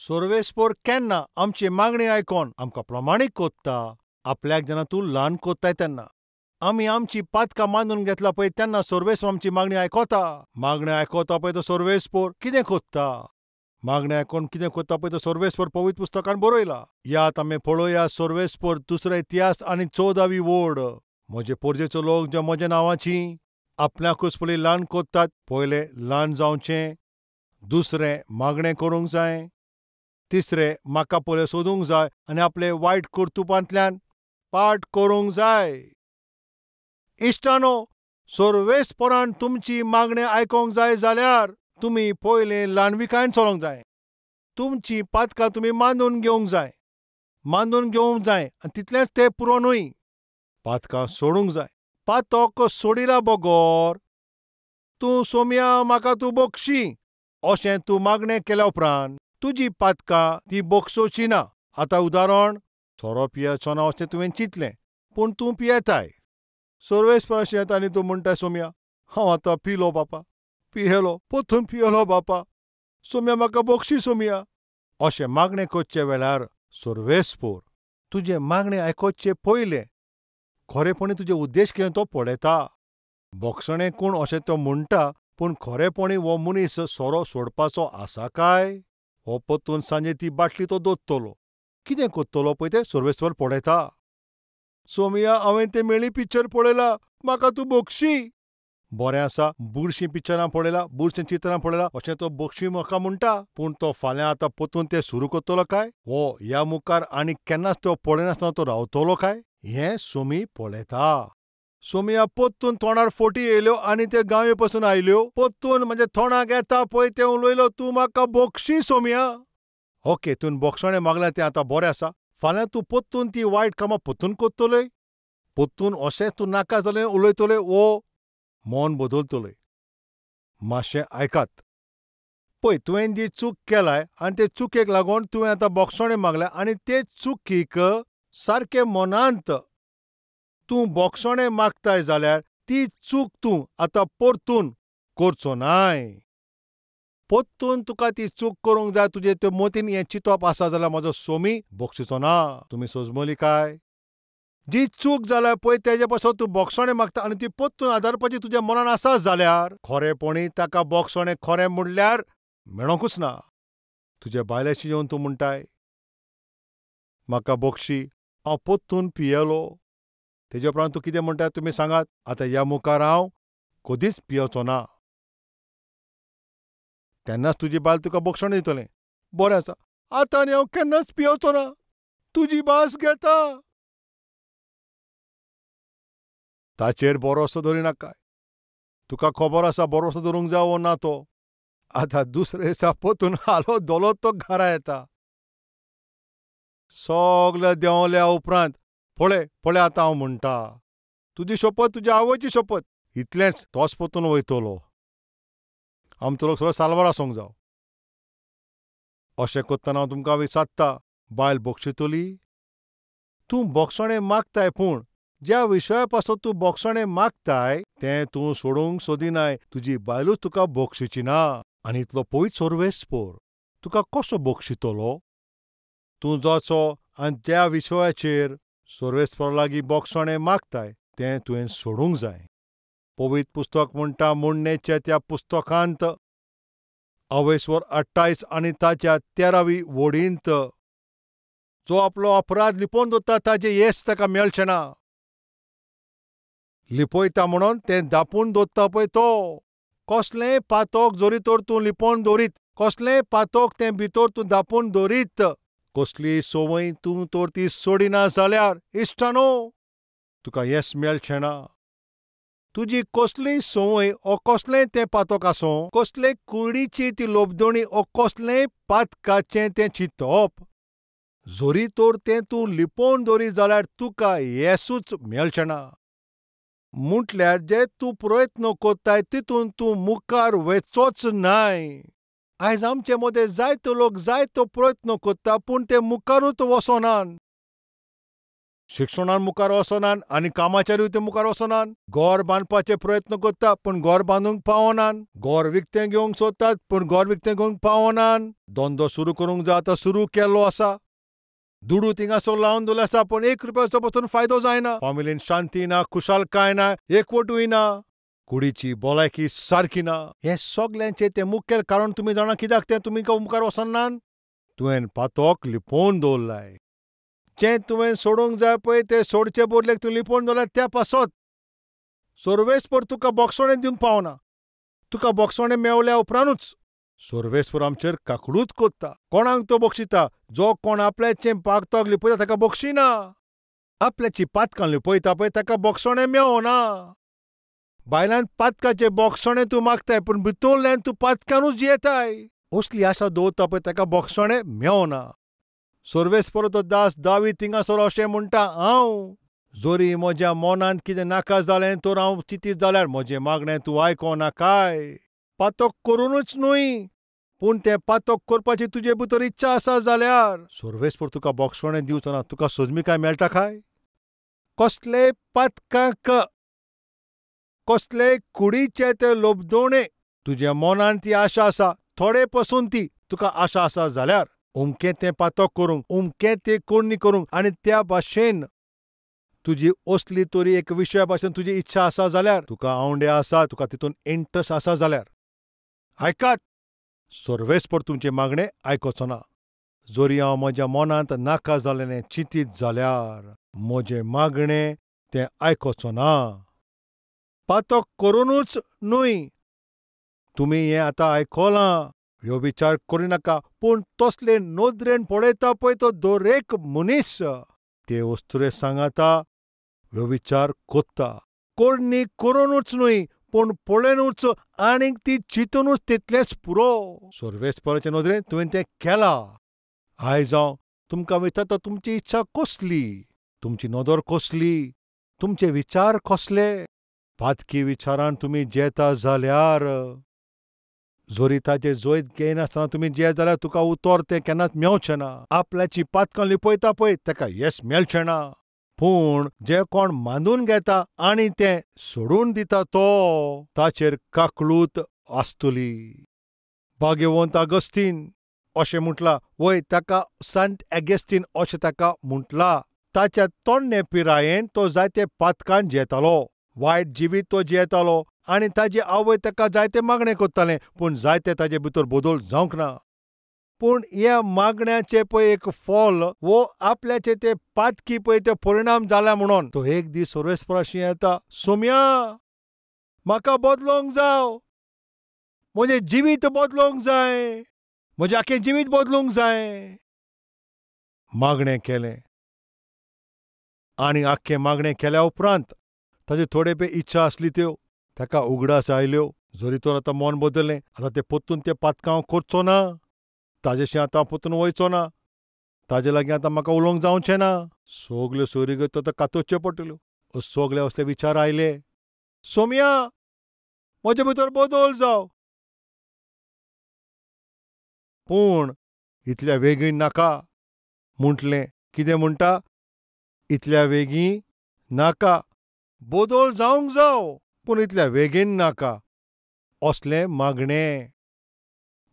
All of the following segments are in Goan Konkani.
सोर्वेस्पोर केन्ना आमची मागणी आयकोन आमकां प्रमाणीक कोत्ता. आपल्याक जेन्ना तूं ल्हान कोत्ताय तेन्ना आमी आमची पातकां मानून घेतला पळय तेन्ना सोर्वेस्पोर आमची मागणी आयकोता. मागणी आयकोता पळय तो सोर्वेस्पोर कितें कोत्ता? मागणें आयकोन कितें कोत्ता पळय तो सोर्वेस्पोर पवित्र पुस्तकान बरयला. यात आमी पळोवया सोर्वेस्पोर दुसरो इतिहास आनी 14वी वोड. म्हजे पोरजेचो लोक जे म्हज्या नांवाची आपल्याकूच पयलीं ल्हान कोत्तात, पयलें ल्हान जावचें, दुसरें मागणें करूंक जाय, तिसरें म्हाका पयलें सोदूंक जाय आनी आपले वायट कर्तुपांतल्यान पाठ करूंक जाय. इश्टानो, सोर्वेस्पोरान तुमची मागणें आयकोंक जाय जाल्यार तुमी पयलें ल्हानविकायेन चलोवंक जाय. तुमची पातकां तुमी मानून घेवंक जाय, मानून घेवंक जाय आनी तितलेंच तें पुरो न्हय, पातकां सोडूंक जाय. पातक सोडिला बगर तूं सोम्या म्हाका तूं बक्षी अशें तूं मागणें केल्या उपरांत तुजी पातकां ती बक्षोवची ना. आतां उदाहरण, सोरो पियेचो ना अशें तुवें चिंतलें पूण तूं पियेताय. सोर्वेस्पोराशी येता आनी तूं म्हणटाय, सोम्या हांव आतां पिलो बापा, पियेलो, पोतून पियेलो बापा, सोम्या म्हाका बक्षी सोम्या. अशें मागणें करचे वेळार सोर्वेस्पोर तुजें मागणें आयकोचे पयलें खरेपणी तुजे उद्देश कितें तो पळयता. बक्षणें कोण अशें तो म्हणटा पूण खरेपणी हो मनीस सोरो सोडपाचो आसा काय? हो पोतून सांजे ती बाटली तो दोत्तलो, कितें कोत्तलो पळय तें सोर्वेस्पोर पळयता. सोमिया हांवें तें मेळी पिक्चर पळयला, म्हाका तूं बक्षी. बरें आसा, बुरशीं पिक्चरां पळयला, बुरशीं चित्रां पळयला अशें तो बक्षी म्हाका म्हणटा पूण तो फाल्यां आतां पोतून तें सुरू करतलो काय? हो ह्या मुखार आनी केन्नाच तो पळयनासतना तो रावतलो काय? हें सोमी पळयता. सोमिया पोत्तून तोंडार फोटी येयल्यो आनी ते गांवे पसून आयल्यो, पोत्तून म्हज्या तोंडाक येता पळय तें उलयलो, तूं म्हाका बक्षी सोमिया. ओके, तूं बक्षणें मागलें तें आतां बरें आसा. फाल्यां तूं पोत्तून ती वायट कामां पोत्तून कोत्तलोय, पोत्तून अशेंच तूं नाका जालें उलयतलोय वो मन बदलतलोय. मातशें आयकात. पळय तुवें जी चूक केलाय आनी ते चुकेक लागून तुवें आतां बक्षणें मागलें आनी ते चुकीक सारकें मनांत तूं बक्षणें मागताय जाल्यार ती चूक तूं आतां परतून करचो नाय. पोत्तून तुका ती चूक करूंक जाय, तुजे ते मतीन हें चिंतप आसा जाल्यार म्हजो सोमी बक्षिचो ना. तुमी सोजमली काय? जी चूक जाल्या पळय तेजे पासत तूं बक्षणें मागता आनी ती पोत्तून आदारपाची तुज्या मनान आसा जाल्यार खरेपणी ताका बक्षणें खरें म्हणल्यार मेळोंकूच ना. तुज्या बायलेशी येवन तूं म्हणटाय, म्हाका बक्षी, हांव पोत्तून पियेलो. तेजे उपरांत तूं कितें म्हणटा तुमी सांगात, आतां ह्या मुखार हांव कदीच पियेवचो ना. तेन्नाच तुजी बायल तुका बक्षण दितलें. बरें आसा, आतां आनी हांव केन्नाच पियेवचो ना, तुजी भास घेता. ताचेर बरोसो दवरिनाका. तुका खबर आसा बरोसो दवरूंक जाय वो ना तो. आतां दुसरे दिसा पोतून हालो धोलो तो घरा येता. सगळे देंवल्या उपरांत पळय पळय आतां हांव म्हणटा, तुजी शपथ तुज्या आवयची शपथ, इतलेंच तोच पोतून वयतलो. आमचो लोक सगळो साल्वार आसूंक जावं. अशें करतना हांव तुमकां विचारता, बायल बक्षितली? तूं बक्षणें मागताय पूण ज्या विशया पासत तूं बक्षणें मागताय तें तूं सोडूंक सोदिनाय, तुजी बायलूच तुका बक्षिची ना. आनी इतलो पयत सोर्वेस्पोर तुका कसो बक्षितलो? तूं जसो आनी ज्या विशयाचेर सोर्वेस्पोरा लागीं बक्षणें मागताय तें तुवें सोडूंक जाय. पवित्र पुस्तक म्हणटा, म्हणणेच्या त्या पुस्तकांत अवेस्वर 28 आनी ताच्या 13वी वडींत, जो आपलो अपराध लिपोवन दवरता ताजें येस ताका मेळचें ना. लिपयता म्हणून तें दापून दवरता पळय तो. कसलेंय पातक जरी तर तूं लिपोवन दवरीत, कसलेंय पातक तें भितर तूं दापून दवरीत, कसली संवय तूं तर ती सोडिना जाल्यार इश्टानो तुका येस मेळचें ना. तुजी कसलीय संवय ओ कसलेंय तें पातक आसूं, कसले कुडीची ती लोबदणी ओ कसलेंय पातकाचें तें चिंतप जरी तर तें तूं लिपोवन दवरीत जाल्यार तुका येसूच मेळचें ना. म्हटल्यार जे तूं प्रयत्न करताय तितून तूं मुखार वचोच नाय. आयज आमचे मदें जायतो लोक जायतो प्रयत्न करता पूण ते मुखारूच वचनात. शिक्षणान मुखार वचनान आनी कामाचेरूय ते मुखार वचनान. घर बांदपाचे प्रयत्न करता पूण घर बांदूंक पावनान. घर विकतें घेवंक सोदतात पूण घर विकतें घेवंक पावनान. धंदो सुरू करूंक जाय आतां सुरू केल्लो आसा. दुडू थिंगासर लावन दवरले आसा पूण एक रुपयाचो पसून फायदो जायना. फामिलीन शांती ना, खुशालकाय ना, एकवटूय ना, कुडीची भलायकी सारकी ना. हें सगल्यांचें तें मुखेल कारण तुमी जाणा कित्याक तें तुमी मुखार वचनान? तुवें पातोक लिपोवन दवरलाय. जें तुवें सोडूंक जाय पळय तें सोडचे बदलेक तूं लिपोवन दवरलाय त्या पासत सर्वेस्पर तुका बोगसणें दिवंक पावना. तुका बोगसणें मेवल्या उपरांतूच सर्वेस्पर आमचेर काकळूत कोत्ता. कोणाक तो बक्षिता? जो कोण आपल्याचें पातक लिपयता ताका बक्षिना. आपल्याची पातकां लिपयता पळय ताका बोगसणें मेवना. बायलान पातकाचें बोगसणें तूं मागताय पूण भितरल्यान तूं पातकानूच जियेताय. असली आशा दवरता पळय ताका बोगसणें मेवना. सर्वेस्पर तो दास दावीद थिंगासर अशें म्हणटा, हांव जरी म्हज्या मनांत कितें नाका जालें तर हांव चिंतीत जाल्यार म्हजें मागणें तूं आयकोनाकाय. पातक करुनूच न्हय पूण तें पातक करपाची तुजे भितर इच्छा आसा जाल्यार सर्वेस्पर तुका बोगसणें दिवचो ना. तुका सजमिकाय मेळटा काय? कसलेय पातकांक, कसलेय कुडीचे ते लोबदोणे तुज्या मनांत ती आशा आसा, थोडे पसून ती तुका आशा आसा जाल्यार अमकें तें पातक करूंक, अमकें तें करणी करूंक आनी त्या भाशेन तुजी असली तरी एक विशया भाशेन तुजी इच्छा आसा जाल्यार, तुका आवंडे आसा, तुका तितून इंट्रस्ट आसा जाल्यार आयकात, सर्वेस्पर तुमचें मागणें आयकोचो ना. जरी हांव म्हज्या मनांत नाका जाल्लें चिंतीत जाल्यार म्हजें मागणें तें आयकोचो ना. पातक करुनूच न्हय, तुमी हें आतां आयकलां, ह्यो विचार करिनाका पूण तसले नदरेन पळयता पळय तो दरेक मनीस ते वस्तुरे सांगाता ह्यो विचार कोत्ता. करणी करुनूच न्हय पूण पळयनूच आनीक ती चिंतूनच तितलेंच पुरो. सर्वेस्पराचे नदरेन तुवें तें केलां. आयज हांव तुमकां विचारता, तुमची इच्छा कसली, तुमची नदर कसली, तुमचे विचार कसले? पातकी विचारान तुमी जेता जाल्यार, जरी ताजें जैत घेयनासतना तुमी जेत जाल्यार तुका उतर तें केन्नाच मेवचें ना. आपल्याची पातकां लिपयता पळय ताका येस मेळचें ना. पूण जे कोण मानून घेता आनी तें सोडून दिता तो ताचेर काकळूत आसतली. भाग्यवंत आगस्तीन अशें म्हटलां, वय ताका सांत एगेस्टीन अशें ताका म्हटलां. ताच्या तोण्णे पिरायेन तो जायते पातकान जियेतालो, वायट जिवीत तो जियेतालो आनी ताजी आवय ताका जायते मागणें करतालें पूण जायते ताजे भितर बदल जावंक ना. पूण ह्या मागण्याचें पळय एक फल वो आपल्याचे ते पातकी पळय ते परिणाम जाला म्हणून तो एक दीस सर्वेस्पराशी येता, सोम्या म्हाका बदलोंक जाव, म्हजें जिवीत बदलोंक जाय, म्हजें आख्खें जिवीत बदलूंक जाय. मागणें केलें आनी आख्खें मागणें केल्या उपरांत ताजे थोडे पळय इच्छा आसली त्यो ताका उगडास आयल्यो. जरी तर आतां मन बदललें, आतां तें परतून तें पातकां हांव करचो ना, ताजेशी आतां हांव परतून वयचो ना, ताजे लागीं आतां म्हाका उलोवंक जावचें ना. सगल्यो सोयरीगत आतां कातोवच्यो पडटल्यो. सगले असले विचार आयले, सोम्या म्हजे भितर बदल जाव, पूण इतल्या वेगीन नाका. म्हटलें, कितें म्हणटा? इतल्या वेगीं नाका, बदल जावंक जाव पूण इतल्या वेगीन नाका. असलें मागणें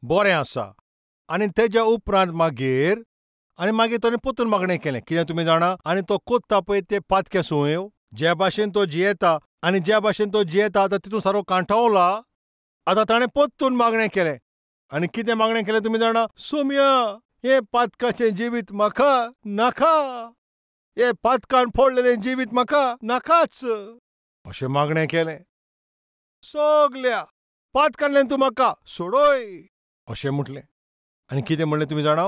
बरें आसा. आनी तेज्या उपरांत मागीर आनी मागीर ताणें परतून मागणें केलें, कितें तुमी जाणा? आनी तो कोत्ता पळय तें पातकें संवय, ज्या भाशेन तो जियेता आनी ज्या भाशेन तो जियेता आतां तितून सारो कांठावला. आतां ताणें परतून मागणें केलें आनी कितें मागणें केलें तुमी जाणा? सोम्या हें पातकाचें जिवीत म्हाका नाका, हें पातकान फोडलेलें जिवीत म्हाका नाकाच, अशें मागणें केलें. सगल्या पातकांतल्यान तूं म्हाका सोडय अशें म्हटलें. आनी कितें म्हणलें तुमी जाणा?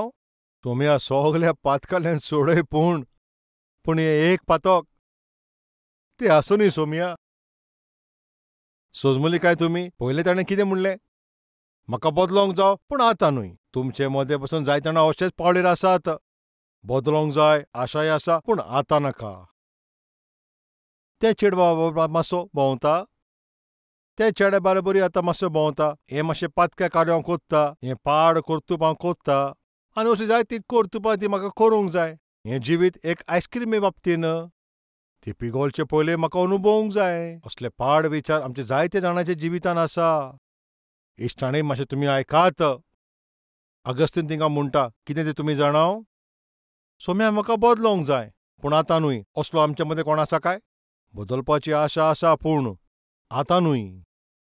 सोम्या सगल्या पातकांतल्यान सोडय पूण पूण हें एक पातक तें आसूं न्ही सोम्या. सोजमली काय तुमी? पयलें ताणें कितें म्हणलें? म्हाका बदलोंक जाव पूण आतां न्हय. तुमचे मदें पसून जायते जाणां अशेच पावळेर आसात, बदलोंक जाय आशाय आसा पूण आतां नाका. ते चेडवा मातसो भोंवता, ते चेड्या बाराबरी आतां मातसो भोंवता, हें मातशें पातक्या कार्य हांव कोत्ता, हें पाड कर्तुप हांव कोत्ता आनी अशी जायती कर्तुपां ती म्हाका करूंक जाय. हें जिवीत एक आयस्क्रीमे बाबतीन ती पिगोलचे पयलें म्हाका अनुभवूंक जाय. असले पाड विचार आमचे जायते जाणांच्या जिवितान आसा. इश्टांनी मातशें तुमी आयकात. अगस्तीन तिंगा म्हणटा कितें तें तुमी जाणाव? सोम्या म्हाका बदलोवंक जाय, पूण आतां न्हय. असलो आमचे मदें कोण आसा काय? बदलपाची आशा आसा, पूण आतां न्हय.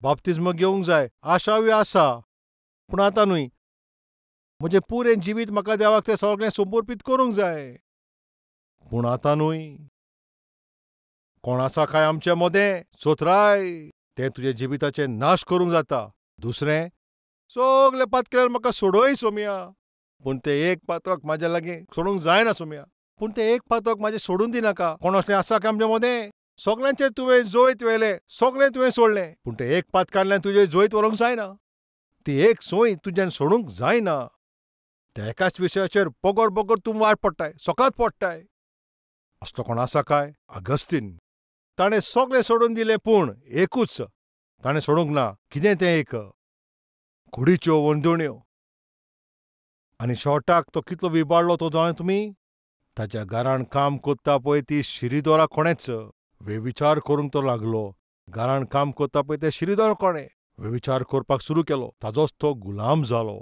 बाप्तिज्म घेवंक जाय, आशावय आसा, पूण आतां न्हय. म्हजें पुरें जिवीत म्हाका देवाक तें सगळें समर्पीत करूंक जाय, पूण आतां न्हय. कोण आसा काय आमचे मदें? चोत्राय, तें तुज्या जिविताचें नाश करूंक जाता. दुसरें, सगळे पातकेल्यार म्हाका सोडय सोम्या, पूण तें एक पातक म्हाज्या लागीं सोडूंक जायना सोम्या, पूण तें एक पातक म्हाजें सोडून दिनाका. कोण असलें आसा काय आमचे मदें? सगळ्यांचेर तुवें जैत व्हेलें, सगळें तुवें सोडलें, पूण तें एक पातकांतल्यान तुजें जैत व्हरूंक जायना. ती एक संवय तुज्यान सोडूंक जायना. त्या एकाच विशयाचेर बगर बगर तूं वाट पडटाय, सकाळत पडटाय. असलो कोण आसा काय? अगस्तीन. ताणें सगळें सोडून दिलें, पूण एकूच ताणें सोडूंक ना. कितें तें एक? कुडीच्यो वंदोण्यो. आनी शेवटाक तो कितलो विबाडलो तो जाणा तुमी? ताच्या घरान काम कोत्ता पळय ती शिरीदोरा कोणेच वेविचार करूंक तो लागलो. घरान काम कोत्ता पळय ते शिरीदोरा कोणें वेविचार करपाक सुरू केलो. ताजोच तो गुलाम जालो.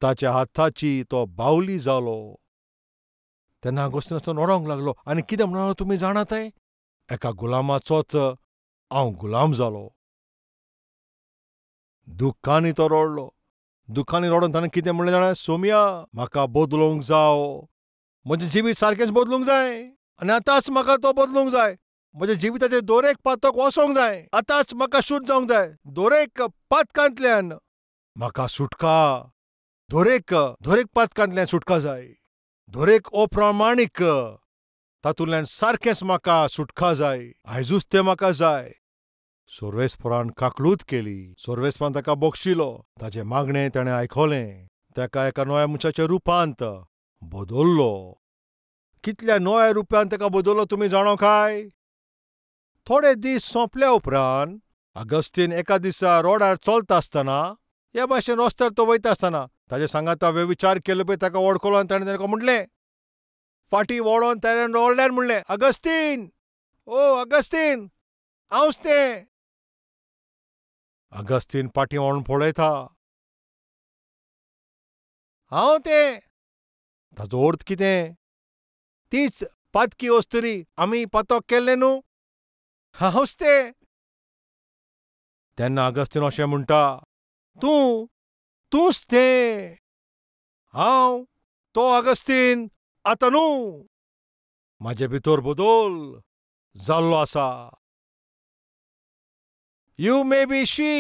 ताच्या हाताची तो बावली जालो. तेन्ना अगस्तीन असो रडोंक लागलो. आनी कितें म्हणलो तुमी जाणात? एका गुलामाचोच हांव गुलाम जालो. दुख्खांनी तो रडलो. दुख्खांनी रडोन ताणें कितें म्हणलें जाणा? सोम्या, म्हाका बदलूंक जाव. म्हजें जिवीत सारकेंच बदलूंक जाय, आनी आतांच म्हाका तो बदलूंक जाय. म्हज्या जिविताचें दरेक पातक वचोंक जाय. आतांच म्हाका शुद्ध जावंक जाय. दरेक पातकांतल्यान म्हाका सुटका, दरेक दरेक पातकांतल्यान सुटका जाय. दरेक अप्रमाणीक तातूंतल्यान सारकेंच म्हाका सुटका जाय. आयजूच तें म्हाका जाय. सोर्वेस्परान काकळूत केली. सोर्वेस्परान ताका बक्षिलो. ताचें मागणें ताणें आयकलें. ताका एका नव्या मनशाच्या रुपांत बदल्लो. कितल्या नव्या रुपान ताका बदल्लो तुमी जाणो काय? थोडे दीस सोंपल्या उपरांत अगस्तीन एका दिसा रोडार चलता आसतना, ह्या भाशेन रस्त्यार तो वयता आसतना ताजे सांगाता वेविचार केलो पळय ताका वळखलो आनी ताणें ताका म्हणलें, फाटीं वळोन ताणें रडल्यान म्हणलें, अगस्तीन, ओ अगस्तीन, हांवच तें. अगस्तीन फाटीं वळोन पळयता, हांव तें. ताजो अर्थ कितें? तीच पातकी अस्तुरी आमी पातक केल्लें न्हू, हांवच तें. तेन्ना अगस्तीन अशें म्हणटा, तूं तूंच तें, हांव तो अगस्तीन आतां न्हू. म्हाजे भितर बदल जाल्लो आसा. You may be she,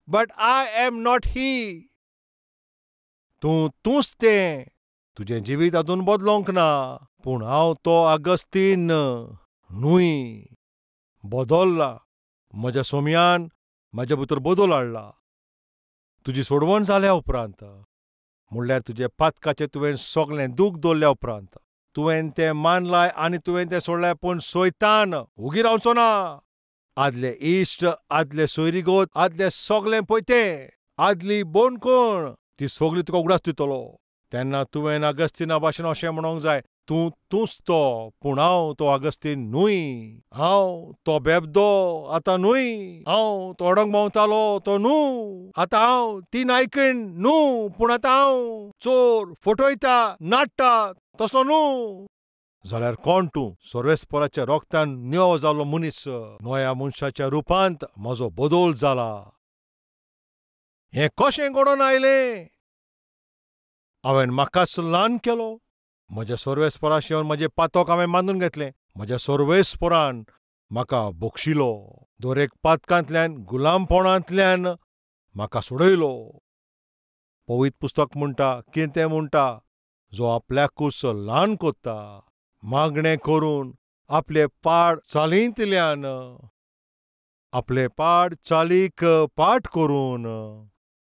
but I am not he. तूं तूंच तें. तुजें जिवीत आजून बदलोंक ना, पूण हांव तो अगस्तीन न्हय. बदल्ला. म्हज्या सोम्यान म्हाज्या भितर बदल हाडला. तुजी सोडवण जाल्या उपरांत, म्हणल्यार तुजें पातकाचें तुवें सगळें दूख दवरल्या उपरांत, तुवें तें मानलाय आनी तुवें तें सोडलें, पूण सोयतान उगी रावचो ना. आदले इश्ट, आदले सोयरीगोत, आदले सगळें पळय तें, आदली बोणकोण, ती सगळी तुका उगडास दितलो. तेन्ना तुवें अगस्तीना भाशेन अशें म्हणूंक जाय, तूं तूंच तो, पूण हांव तो अगस्तीन न्हय. हांव तो बेबदो आतां न्हय. हांव तो अडंग भोंवतालो तो न्हू. आतां हांव ती नायकीण न्हू, पूण आतां हांव चोर, फटयता, नाडटा तसलो न्हू. जाल्यार कोण तूं? सोर्वेस्पराच्या रोगतान निवो जाल्लो मनीस. नव्या मनशाच्या रुपांत म्हजो बदल जाला. हें कशें घडोवन आयलें? हांवें म्हाकाच ल्हान केलो. म्हज्या सोर्वेस्पराशी येवन म्हजें पातक हांवें मानून घेतलें. म्हज्या सोर्वेस्परान म्हाका बक्षिलो. दरेक पातकांतल्यान, गुलामपणांतल्यान म्हाका सोडयलो. पवित्र पुस्तक म्हणटा, कितें तें म्हणटा, जो आपल्याकूच ल्हान कोत्ता, मागणें करून आपले पाड चालींतल्यान, आपले पाड चालीक पाठ करून,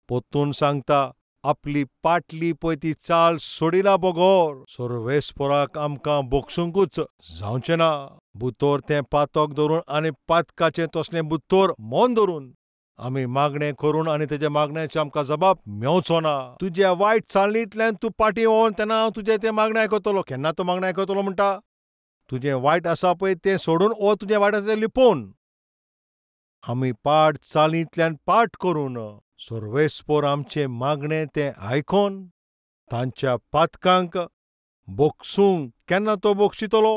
परतून सांगता, आपली पाटली पळय ती चाल सोडिना बगर सोर्वेस्पराक आमकां बक्षुंकूच जावचें ना. बुतोर तें पातक धरून आनी पातकाचें तसलें बुतोर मन धरून आमी मागणें करून आनी तेज्या मागण्याचे आमकां जबाब मेवचो ना. तुज्या वायट चालींतल्यान तूं पाटी वळोन तेन्ना हांव तुजें तें मागणें आयकतलो. केन्ना तूं मागणें आयकतलो म्हणटा? तुजें वायट आसा पळय तें सोडून ओ तुजें वायट आसा तें लिपोवन. आमी पाड चालींतल्यान पाठ करून सर्वेस्पोर आमचें मागणें तें आयकोन तांच्या पातकांक बोगसूंक केन्ना तो बोगशितलो?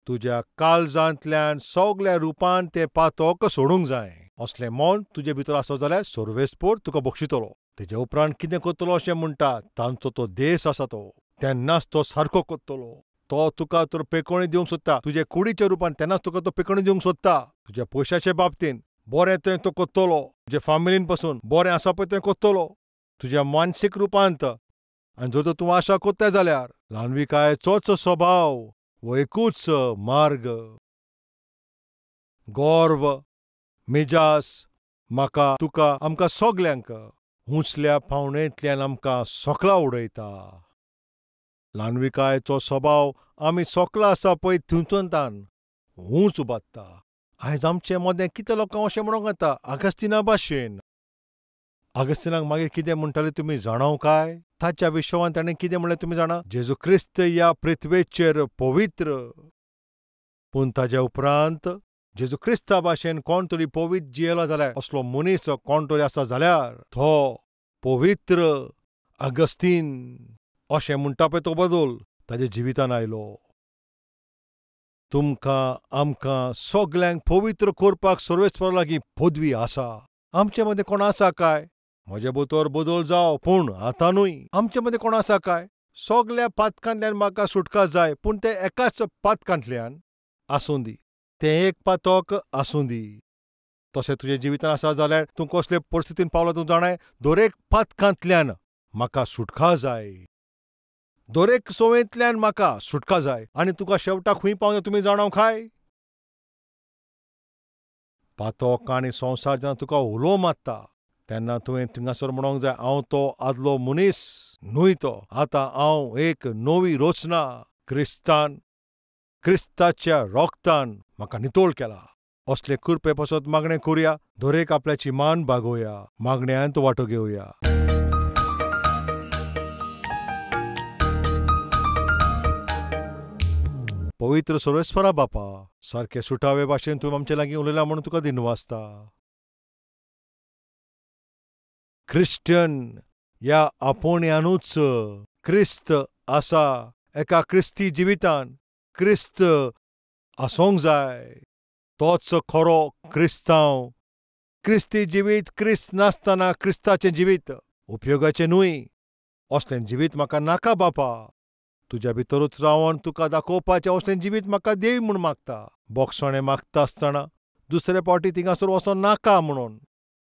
तुज्या काळजांतल्यान सगल्या रुपान तें पातक सोडूंक जाय. असलें मन तुजे भितर आसत जाल्यार सर्वेस्पोर तुका बक्षितलो. तेजे उपरांत कितें करतलो अशें म्हणटा? तांचो तो देश आसा तो तेन्नाच तो सारको करतलो. तो तुका तर पेकोणी दिवंक सोदता तुजे कुडीच्या रुपान, तेन्नाच तुका तो पेकोणी दिवंक सोदता. तुज्या पयशाचे बाबतीन बरें तें तो करतलो, तुजे फामिलीन पसून बरें आसा पळय तें करतलो, तुज्या मानसीक रुपांत. आनी जर तूं आशा करता जाल्यार ल्हानविकायेचोच स्वभाव हो एकूच मार्ग. गर्व, मिजास म्हाका तुका आमकां सगल्यांक उंचल्या पावणेंतल्यान आमकां सकला उडयता. ल्हानविकायेचो स्वभाव आमी सकला आसा पळय तितूंतल्यान ऊंच उबारता. आयज आमचे मदें कितें लोकांक अशें म्हणूंक येता आगस्तिना भाशेन. आगस्तिनाक मागीर कितें म्हणटाले तुमी जाणाव काय? ताच्या विश्वान ताणें कितें म्हणलें तुमी जाणा? जेजू क्रिस्त ह्या पृथ्वेचेर पवित्र, पूण ताज्या उपरांत जेजू क्रिस्ता भाशेन कोण तरी पवित्र जियेलो जाल्यार, असलो मनीस कोण तरी आसा जाल्यार तो पवित्र आगस्तीन अशें म्हणटा पळय तो बदल ताज्या जिवितान आयलो. तुमकां आमकां सगल्यांक पवित्र करपाक सर्वेस्परा लागीं पदवी आसा. आमचे मदें कोण आसा काय? म्हजे भितर बदल जावं पूण आतां न्हय. आमचे मदें कोण आसा काय? सगल्या पातकांतल्यान म्हाका सुटका जाय, पूण तें एकाच पातकांतल्यान आसूं दी, तें एक पातक आसूं दी. तशें तुजें जिवितान आसा जाल्यार तूं कसले परिस्थितीन पावला तूं जाणाय, दरेक पातकांतल्यान म्हाका सुटका जाय, दरेक संवयेंतल्यान म्हाका सुटका जाय. आनी तुका शेवटाक खंय पावना तुमी जाणाव काय? पातक आनी संवसार जेन्ना तुका उलो मारता तेन्ना तुवें थिंगासर म्हणोंक जाय, हांव तो आदलो मनीस न्हय तो, आतां हांव एक नवी रचना, क्रिस्तान क्रिस्ताच्या रोगतान म्हाका नितळ केला. असले कृपे पासत मागणें करुया, दरेक आपल्याची मान बागोवया, मागण्यांत वांटो घेवया. पवित्र सर्वेस्परा बापा, सारके सुटावे भाशेन तूं आमचे लागीं उलयला म्हणून तुका दिनवासता. क्रिश्चन ह्या आपोवण्यानूच क्रिस्त आसा. एका क्रिस्ती जिवितान क्रिस्त आसूंक जाय, तोच खरो क्रिस्तांव. क्रिस्ती जिवीत क्रिस्त नासतना क्रिस्ताचें जिवीत उपयोगाचें न्हय. असलें जिवीत म्हाका नाका बापा. तुज्या भितरूच रावन तुका दाखोवपाचें असलें जिवीत म्हाका देव म्हूण मागता. बोगसणें मागता आसतना दुसरे फावटी थिंगासर वचों नाका म्हणून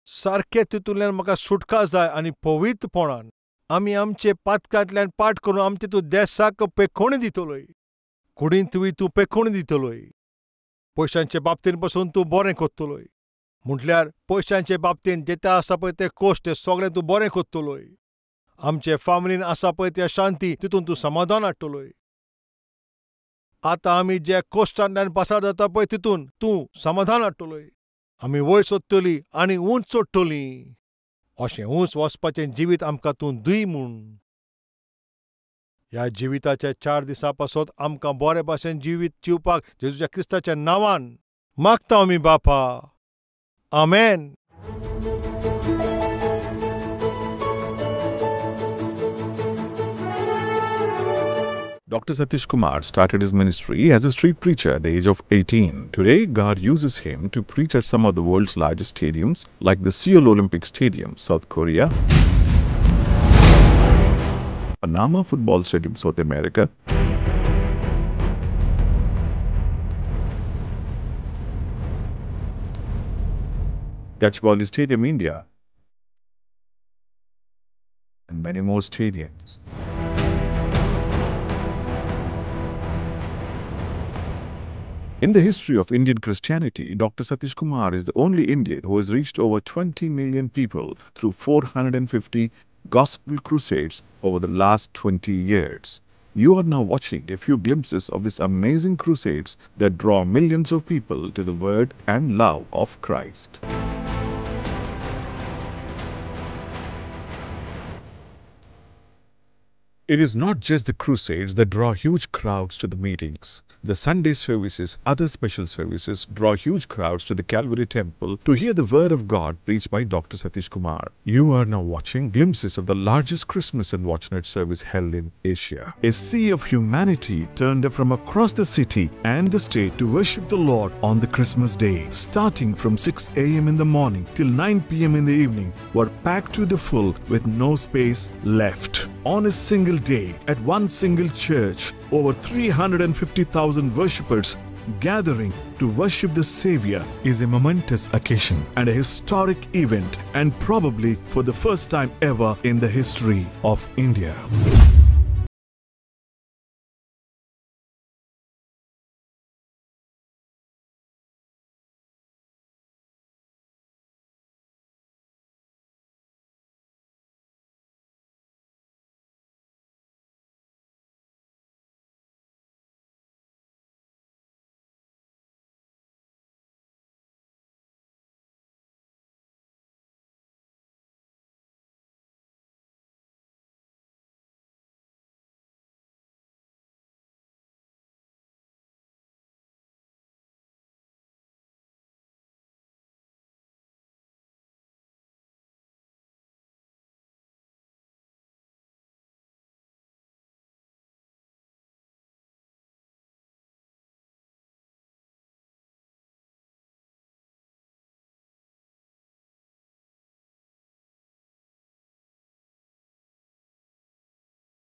सारकें तितूंतल्यान म्हाका सुटका जाय. आनी पवित्रपणान आमी आमचे पातकांतल्यान पाठ करून आमचे तूं देसाक पेखोणी दितलोय, कुडींतूय तूं पेखोणी दितलोय, पयशांचे बाबतीन पसून तूं बरें करतलोय. म्हटल्यार पयशांचे बाबतीन जेते आसा पळय ते कश्ट सगळें तूं बरें करतलोय. आमचे फामिलीन आसा पळय ते शांती तितून तूं समाधान हाडटलोय. आतां आमी जे कश्टांतल्यान पासार जाता पळय तितून तूं समाधान हाडटलोय. आमी वयर सोदतली आनी ऊंच चडटली. अशें ऊंच वचपाचें जिवीत आमकां तूं दी म्हूण. ह्या जिविताच्या 4 दिसां पासत आमकां बरे भाशेन जिवीत जिवपाक जेजूच्या क्रिस्ताच्या नांवान मागता आमी बापा. आमेन. Dr. Satish Kumar started his ministry as a street preacher at the age of 18. Today, God uses him to preach at some of the world's largest stadiums like the Seoul Olympic Stadium, South Korea, Panama Football Stadium, South America, Gachibowli Stadium, India, and many more stadiums. In the history of Indian Christianity, Dr. Satish Kumar is the only Indian who has reached over 20 million people through 450 gospel crusades over the last 20 years. You are now watching a few glimpses of these amazing crusades that draw millions of people to the word and love of Christ. It is not just the crusades that draw huge crowds to the meetings. The Sunday services, other special services draw huge crowds to the Calvary Temple to hear the Word of God preached by Dr. Sathish Kumar. You are now watching glimpses of the largest Christmas and Watch Night service held in Asia. A sea of humanity turned up from across the city and the state to worship the Lord on the Christmas Day. Starting from 6 a.m. in the morning till 9 p.m. in the evening, were packed to the full with no space left. On a single day, at one single church, over 350,000 worshippers gathering to worship the Savior is a momentous occasion and a historic event, and probably for the first time ever in the history of India.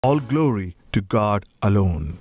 All glory to God alone.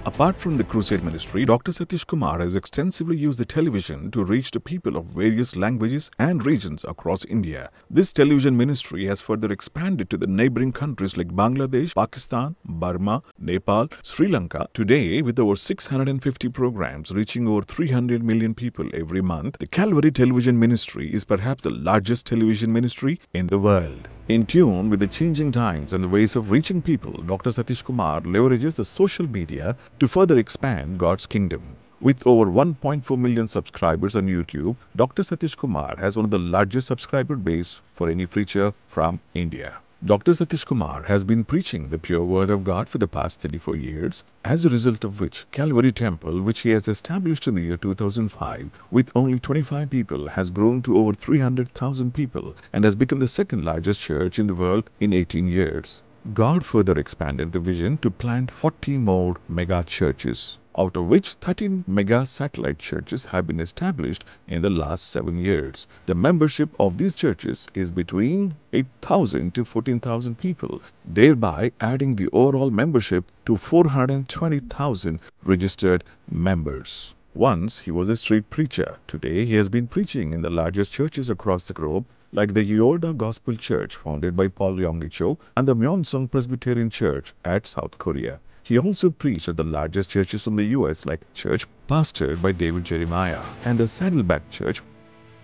Apart from the crusade ministry, Dr. Sathish Kumar has extensively used the television to reach the people of various languages and regions across India. This television ministry has further expanded to the neighboring countries like Bangladesh, Pakistan, Burma, Nepal, Sri Lanka. Today, with over 650 programs reaching over 300 million people every month, the Calvary Television Ministry is perhaps the largest television ministry in the world. In tune with the changing times and the ways of reaching people, Dr. Sathish Kumar leverages the social media to further expand God's kingdom. With over 1.4 million subscribers on YouTube, Dr. Sathish Kumar has one of the largest subscriber base for any preacher from India. Dr. Sathish Kumar has been preaching the pure word of God for the past 34 years, as a result of which Calvary Temple, which he has established in the year 2005 with only 25 people, has grown to over 300,000 people and has become the second largest church in the world in 18 years. God further expanded the vision to plant 40 more mega churches, out of which 13 mega satellite churches have been established in the last 7 years. The membership of these churches is between 8,000 to 14,000 people, thereby adding the overall membership to 420,000 registered members. Once he was a street preacher. Today he has been preaching in the largest churches across the globe, like the Yoido Gospel Church founded by Paul Yonggi Cho and the Myeongseong Presbyterian Church at South Korea. He also preached at the largest churches in the US, like Church pastored by David Jeremiah and the Saddleback Church.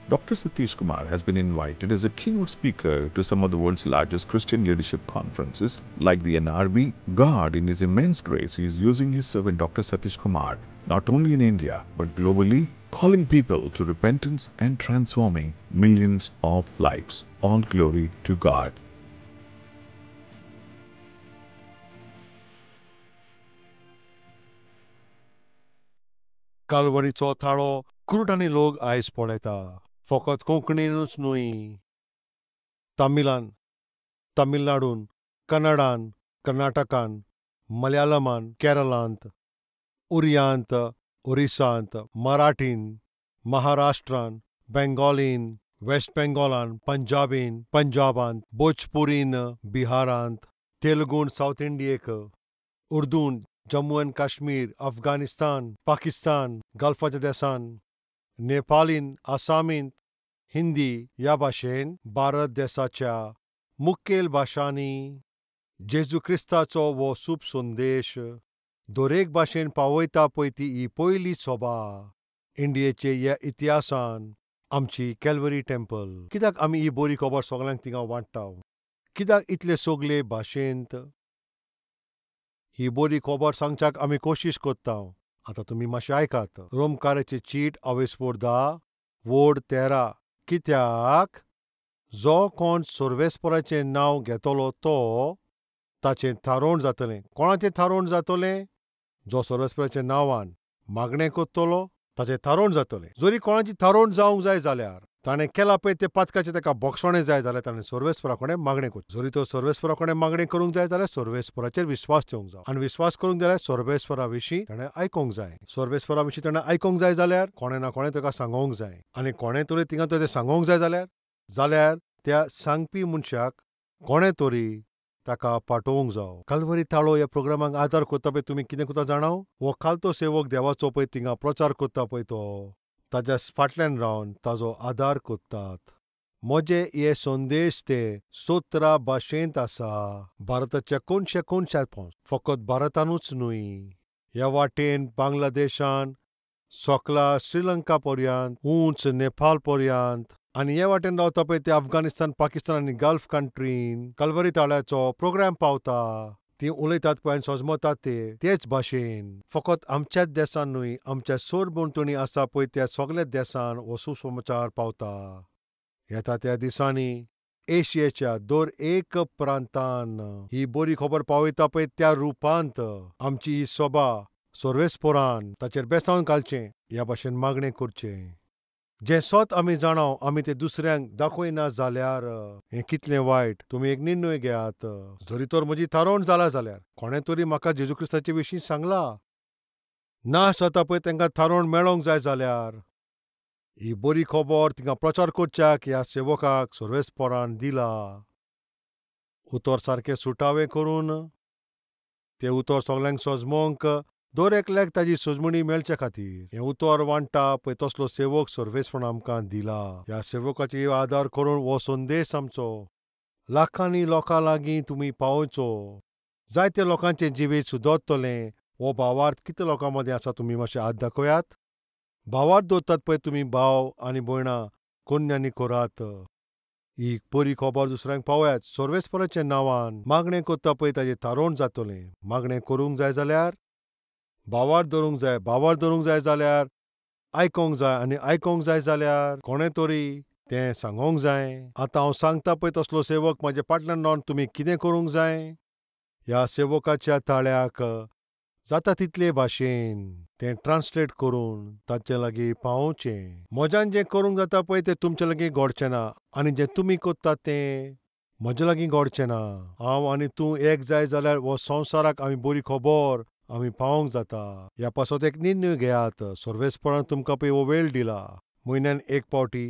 Dr. Sathish Kumar has been invited as a keynote speaker to some of the world's largest Christian leadership conferences like the NRB. God, in His immense grace, is using His servant Dr. Sathish Kumar not only in India but globally, calling people to repentance and transforming millions of lives. All glory to God. कालवरीचो थाळो कुरुटांनी लोक आयज पळयता, फकत कोंकणीनूच न्हय, तमिळान, तमिळनाडून, कन्नडान, कर्नाटकान, मलयाळमान, केरळांत, उरियांत, ओरिसांत, मराठीन, महाराष्ट्रान, बेंगॉलीन, वेस्ट बेंगॉलान, पंजाबीन, पंजाबांत, भोजपुरीन, बिहारांत, तेलुगून सावथ इंडियेक, उर्दून जम्मू एंड काश्मीर, अफगाणिस्तान, पाकिस्तान, गल्फाच्या देसान, नेपालीन, आसामीन, हिंदी ह्या भाशेन भारत देसाच्या मुखेल भाशांनी जेजू क्रिस्ताचो हो सूप संदेश दरेक भाशेन पावयता पळय ती ही पयली सभा इंडियेचे ह्या इतिहासान आमची कॅल्वरी टेम्पल. कित्याक आमी ही बरी खबर सगळ्यांक थिंगा वांट्टा? कित्याक इतले सगळे भाशेंत ही बरी खबर सांगच्याक आमी कोशिश करता? आतां तुमी मातशें आयकात. रोमकाराची चीट अवेस्पोर 10 वोड 13. कित्याक जो कोण सर्वेस्पराचें नांव घेतलो तो ताचें थारोवण जातलें. कोणाचें थारोवण जातलें? जो सर्वेस्पराच्या नांवान मागणें करतलो ताचें थारोवण जातलें. जरी कोणाची थारोवण जावंक जाय जाल्यार ताणें केलां पळय तें पातकाचें ताका बक्षणें जाय जाल्यार ताणें सर्वेस्परा कडेन मागणें करचें. जरी तो सर्वेस्परा कडेन मागणें करूंक जाय जाल्यार सर्वेस्पराचेर विस्वास ठेवंक जाय आनी विस्वास करूंक जाल्यार सर्वेस्परा विशीं ताणें आयकूंक जाय. सर्वेस्परा विशीं ताणें आयकूंक जाय जाल्यार कोणें ना कोणें ताका सांगोंक जाय आनी कोणें तरी थिंगा तें सांगोंक जाय जाल्यार जाल्यार त्या सांगपी मनशाक कोणें तरी ताका पाठोवंक जावो. कालवरी ताळो ह्या प्रोग्रामाक आदार करता पळय तुमी कितें करता जाणाव? हो खालतो सेवक देवाचो पळय थिंगा प्रचार करता पळय तो ताज्या फाटल्यान रावन ताजो आदार करतात. म्हजे हे संदेश ते 17 भाशेंत आसा. भारताच्या कोनशा कोनशात पावस, फकत भारतानूच न्हय, ह्या वाटेन बांगलादेशान सकला श्रीलंका पर्यंत, उंच नेपाळ पर्यंत आनी हे वाटेन रावता पळय ते अफगाणिस्तान, पाकिस्तान आनी गल्फ कंट्रीन कलवरी ताळ्याचो प्रोग्राम पावता. ती उलयतात पळय आनी सजमतात ते तेच भाशेन. फकत आमच्याच देसान न्हय, आमच्या सरभोंवतणी आसा पळय त्या सगल्या देसान हो सुसमाचार पावता. येता त्या दिसांनी एशियेच्या दर एक प्रांतान ही बरी खबर पावयता पळय त्या रुपांत आमची ही सभा सर्वेस्परान ताचेर बेसावन घालचें ह्या भाशेन मागणें करचें. जें सत आमी जाणाव आमी तें दुसऱ्यांक दाखयना जाल्यार हें कितलें वायट. तुमी एक निर्णय घेयात. जरी तर म्हजी थारोवण जाला जाल्यार कोणें तरी म्हाका जेजू क्रिस्ताचे विशीं सांगलां नाश जाता पळय तांकां थारोवण मेळोंक जाय जाल्यार ही बरी खबर तिंगा प्रचार करच्याक ह्या सेवकाक सर्वेस्परान दिला. उतर सारकें सुटावें करून तें उतर सगल्यांक सजमोंक दर एकल्याक ताजी सजमणी मेळचे खातीर हें उतर वांट्टा पळय तसलो सेवक सर्वेस्परान आमकां दिला. ह्या सेवकाची आदार करून हो संदेश आमचो लाखांनी लोकां लागीं तुमी पावोवचो. जायते लोकांचें जिवीत सुदरतलें. हो भावार्थ कितल्या लोकां मदीं आसा तुमी मातशें हात दाखयात. भावार्थ दवरतात पळय तुमी भाव आनी भयणां कोन्यांनी करात. ही बरी खबर दुसऱ्यांक पावयात. सर्वेस्पराच्या नांवान मागणें करता पळय ताजें थारोवण जातलें. मागणें करूंक जाय जाल्यार भावार्थ धरूंक जाय. भावार्थ धरूंक जाय जाल्यार आयकोंक जाय आनी आयकोंक जाय जाल्यार कोणें तरी तें सांगोंक जाय. आतां हांव सांगता पळय तसलो सेवक म्हाज्या फाटल्यान रावन तुमी कितें करूंक जाय. ह्या सेवकाच्या ताळ्याक जाता तितले भाशेन तें ट्रान्सलेट करून ताचे लागीं पावोवचें. म्हज्यान जें करूंक जाता पळय तें तुमचे लागीं घडचें ना आनी जें तुमी करतात तें म्हजे लागीं घडचें ना. हांव आनी तूं एक जाय जाल्यार हो संवसाराक आमी बरी खबर आमी पावोवंक जाता. ह्या पासत एक निर्णय घेयात. सर्वेस्परान तुमकां पळय हो वेळ दिला. म्हयन्यान एक पावटी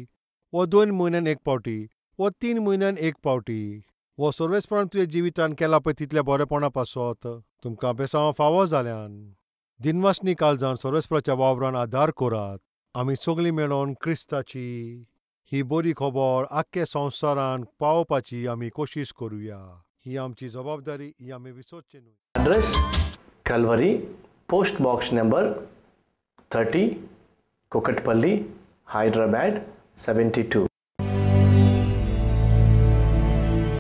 वा 2 म्हयन्यान एक पावटी वा 3 म्हयन्यान एक पावटी हो सर्वेस्परान तुज्या जिवितान केला पळय तितल्या बरेपणा पासत तुमकां बेसांव फावो जाल्यान दिनवासनी काळजान सर्वेस्पराच्या वावरान आदार करात. आमी सगळीं मेळोन क्रिस्ताची ही बरी खबर आख्खे संवसारान पावोवपाची आमी कोशिश करुया. ही आमची जबाबदारी, ही आमी विसरची न्हय. Address Calvary, post box number 30, Kukatpally, Hyderabad 72.